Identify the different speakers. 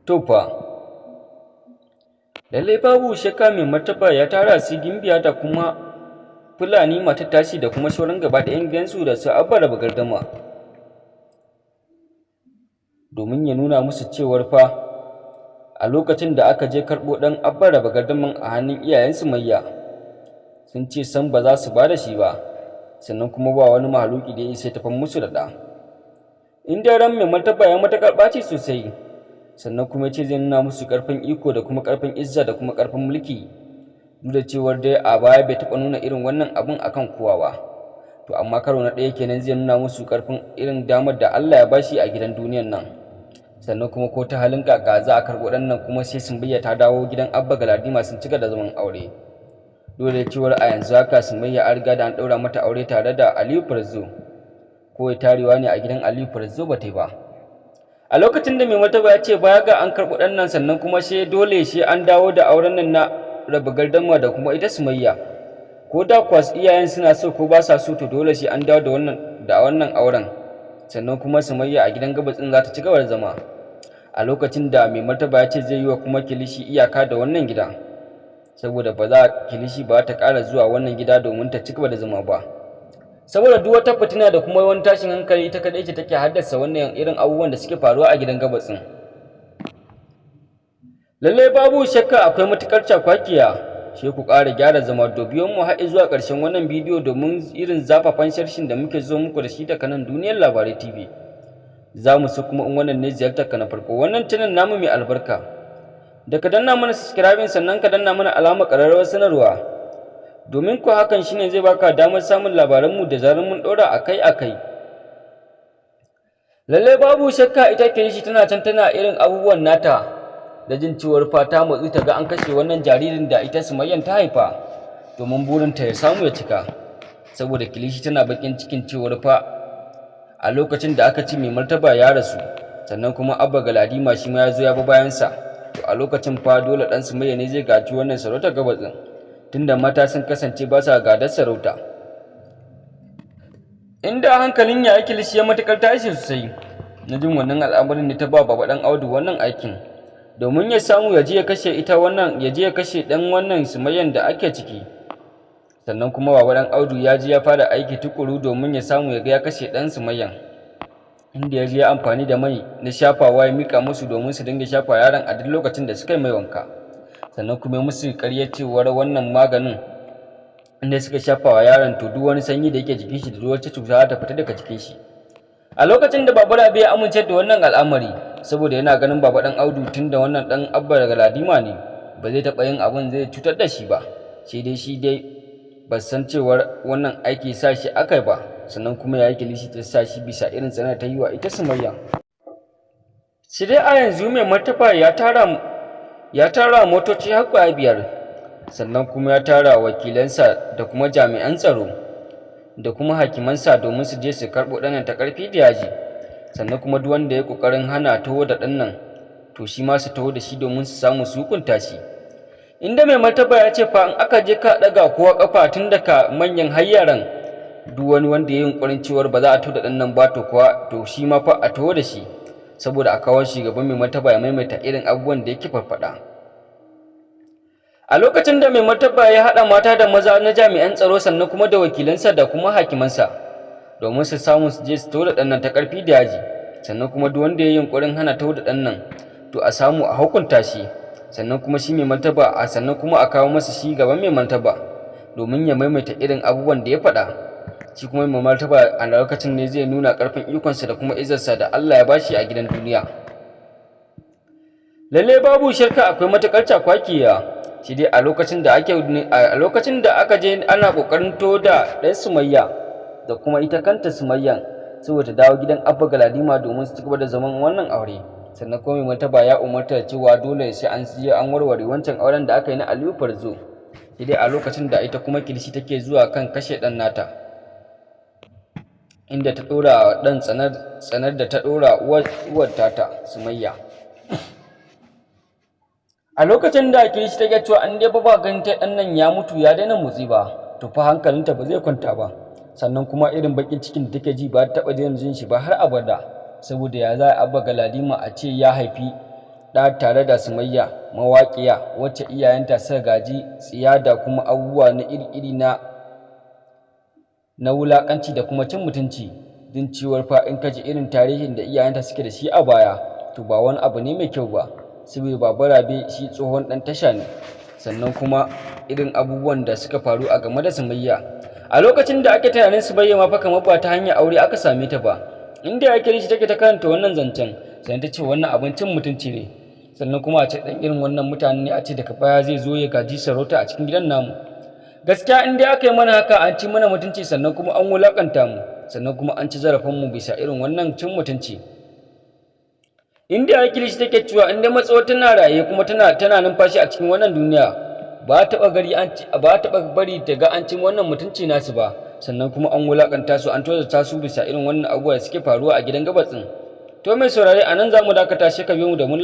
Speaker 1: To fa, lallai babu shakka mai martaba ya tara su Gimbiya da kuma Fulani matar tashi da kuma sauran gaba ɗayan gidansu da su Abba Raba Gardama, domin ya nuna musu cewar fa a lokacin da aka je karɓo ɗan Abba Raba Gardaman a hannun iyayen Sumayya, sun ce sam ba za su ba da shi ba, sannan kuma ba wani mahaluki da ya isa ya tafan musu da ɗa. Inda ran mai martaba ya matuƙar ɓaci sosai, sannan kuma ya ce zai nuna musu ƙarfin iko da kuma ƙarfin izza da kuma ƙarfin mulki, duk da cewar dai a baya bai taɓa nuna irin wannan abun akan kowa ba. To amma karo na ɗaya kenan zai nuna musu ƙarfin irin damar da Allah ya bashi a gidan duniyan nan. Sannan kuma ko ta halin kaka za a karɓo ɗan nan, kuma sai Sumayya ta dawo gidan Abba Galadima sun cika da zaman aure. Dole cewar a yanzu haka Sumayya an riga da an ɗaura mata aure tare da Aliyu Farzo, ko tarewa ne a gidan Aliyu Farzo ba ta yi ba. A lokacin da mai martaba ya ce baya ga an karɓo ɗan nan, sannan kuma sai dole sai an dawo da auren nan na Raba Gardama da kuma ita Sumayya, ko da kuwa iyayen suna so ko ba sa so, to dole sai an dawo da wannan auren, sannan kuma Sumayya a gidan Gabas ɗin za ta ci gaba da zama. A lokacin da mai martaba ya ce zai yi wa kuma Kilishi iyaka da wannan gida, saboda ba za Kilishi ba ta ƙara zuwa wannan gida domin ta ci gaba da zama ba, saboda duk wata fitina da kuma wani tashin hankali ita kaɗai ce take haddasa wannan irin abubuwan da suke faruwa a gidan Gabas ɗin. Lallai babu shakka akwai matuƙar cakwakiya. Sai ku ƙara gyara zama da biyo mu har zuwa ƙarshen wannan bidiyo domin irin zafafan sharshin da muke zo muku da shi daga nan Duniyar Labarai TV. Za mu so kuma in wannan ne ziyartar ka na farko wannan channel namu mai albarka, da ka danna mana subscribing, sannan ka danna mana alamar ƙararrawar sanarwa, domin ko hakan shine zai baka damar samun labaranmu da zarar mun ɗora akai-akai. Lallai babu shakka ita Kilishi tana can tana irin abubuwan nata da jin cewar fata matsu ta ga an kashe wannan jaririn da ita Sumayyan ta haifa, domin burinta ya samu ya cika, saboda Kilishi tana bakin cikin cewar fa a lokacin da aka ci mai martaba ya rasu, sannan kuma Abba Galadima shi ma ya zo ya bi bayansa, to a lokacin fa dole ɗan Sumayya ne zai gaji wannan sarautar Gabas ɗin, tunda mata sun kasance ba sa gadar sarauta. Inda hankalin yaya Kilishi ya matuƙar tashi sosai na jin wannan al'amarin ne ta ba Baba Ɗan Audu wannan aikin, domin ya samu ya je ya kashe ita wannan, ya je ya kashe ɗan wannan Sumayyan da ake ciki. Sannan kuma Baba Ɗan Audu ya je ya fara aiki tukuru domin ya samu ya ga ya kashe ɗan Sumayyan, inda ya je ya amfani da mai na shafawa ya mika musu domin su dinga shafa yaron a duk lokacin da suka yi mai wanka. Sannan kuma musu ƙarya cewar wannan maganin inda suka shafa wa yaron, to duk wani sanyi da yake jikin shi da duk wata cuta ta fita daga jikin shi. A lokacin da Baba Rabi ya amince da wannan al'amari, saboda yana ganin Baba Ɗan Audu, tunda wannan ɗan Abba daga Ladima ne, ba zai taɓa yin abin zai cutar da shi ba. Sai dai shi dai ba san cewar wannan aiki sa shi aka ba, sannan kuma ya yi Kilishi ta sa shi bisa irin tsanar ta yi wa ita Sumayya. Sai dai a yanzu mai martaba ya tara motoci har ƙwaya 5, sannan kuma ya tara wakilansa da kuma jami'an tsaro da kuma hakimansa domin su je su karɓo ɗan ta ƙarfi da yaji. Sannan kuma duk wanda ya ƙoƙarin hana taho da ɗan nan, to shi ma su taho da shi domin su samu su hukunta shi. Inda mai martaba ya ce fa in aka je ka ɗaga kowa ƙafa, tun daga manyan har yaran, duk wani wanda ya yi yunƙurin cewar ba za a taho da ɗan nan ba, to kuwa to shi ma fa a taho da shi, saboda a kawo shi gaban mai martaba ya maimaita irin abubuwan da yake farfaɗa. A lokacin da mai martaba ya haɗa mata da maza na jami'an tsaro, sannan kuma da wakilansa da kuma hakimansa, domin su samu su je su taho da ɗan nan ta ƙarfi da yaji, sannan kuma duk wanda ya yi yunƙurin hana taho da ɗan nan, to a samu a hukunta shi, sannan kuma shi mai martaba a sannan kuma a kawo masa shi gaban mai martaba domin ya maimaita irin abubuwan da ya faɗa. Shi kuma mai martaba a lokacin ne zai nuna ƙarfin ikonsa da kuma izzarsa da Allah ya bashi a gidan duniya. Lalle babu shakka akwai matuƙar cakwakiya. Shi dai a lokacin da aka je ana ƙoƙarin to da ɗan Sumayya da kuma ita kanta Sumayyan, saboda ta dawo gidan Abba Galadima domin su ci gaba da zaman wannan aure, sannan kuma mai martaba ya umarta cewa dole sai an je an warware wancan auren da aka yi na Aliyu Farzo. Sai dai a lokacin da ita kuma Kilishi take zuwa kan kashe ɗan nata, inda ta ɗora ɗan tsanar da ta ɗora uwar tata Sumayya. A lokacin da Kilishi take cewa an dai ba ganin ta ɗan nan ya mutu ya daina motsi ba, to fa hankalinta ba zai kwanta ba, sannan kuma irin bakin cikin da take ji ba ta taɓa jin shi ba har abada, saboda ya za a Abba Galadima a ce ya haifi Ɗa tare da Sumayya mawaƙiya, wacce iyayenta suka gaji tsiya da kuma abubuwa na iri-iri na wulaƙanci da kuma cin mutunci. Din cewar fa in ka ji irin tarihin da iyayenta suke da shi a baya, to ba wani abu ne mai kyau ba, saboda Baba Rabe shi tsohon ɗan tasha ne. Sannan kuma irin abubuwan da suka faru a game da Sumayya a lokacin da ake tunanin Sumayya ma fa kamar ba ta hanyar aure aka same ta ba. Inda yake shi take ta karanta wannan zancen, sannan ta ce wannan abin cin mutunci ne, sannan kuma a ce ɗan irin wannan mutane ne, a ce daga baya zai zo ya gaji sarauta a cikin gidan namu. Gaskiya in dai aka yi mana haka, an ci mana mutunci, sannan kuma an wulaƙanta mu, sannan kuma an ci zarafin mu bisa irin wannan cin mutunci. Inda ya kilishi take cewa in dai matsawar tana raye kuma tana numfashi a cikin wannan duniya, ba taɓa bari ta ga an ci wannan mutunci nasu ba, sannan kuma an wulaƙanta su, an tozarta su bisa irin wannan abubuwa da suke faruwa a gidan Gabas ɗin. To mai saurare, a nan za mu dakata, sai ka biyo mu da mun